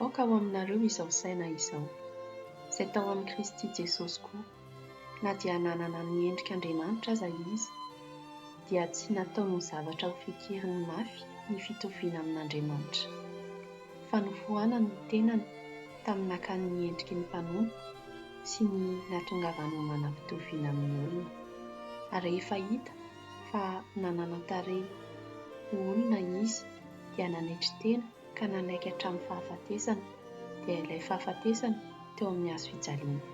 Aoka ho aminareo izao saina izao, izay tao amin'i Kristy Jesosy koa, na dia nanana ny endrik'Andriamanitra aza Izy, dia tsy nataony ho zavatra ho fikiriny mafy ny fitoviana amin'Andriamanitra, fa nofoanany ny tenany tamin'ny nakany ny endriky ny mpanompo sy ny nahatongavany ho manam-pitoviana amin'ny olona. Ary rehefa hita fa nanana tarehy ho olona Izy, dia nanetry tena ka nanaiky hatramin'ny fahafatesana, dia ilay fahafatesana teo amin'ny hazo fijaliana.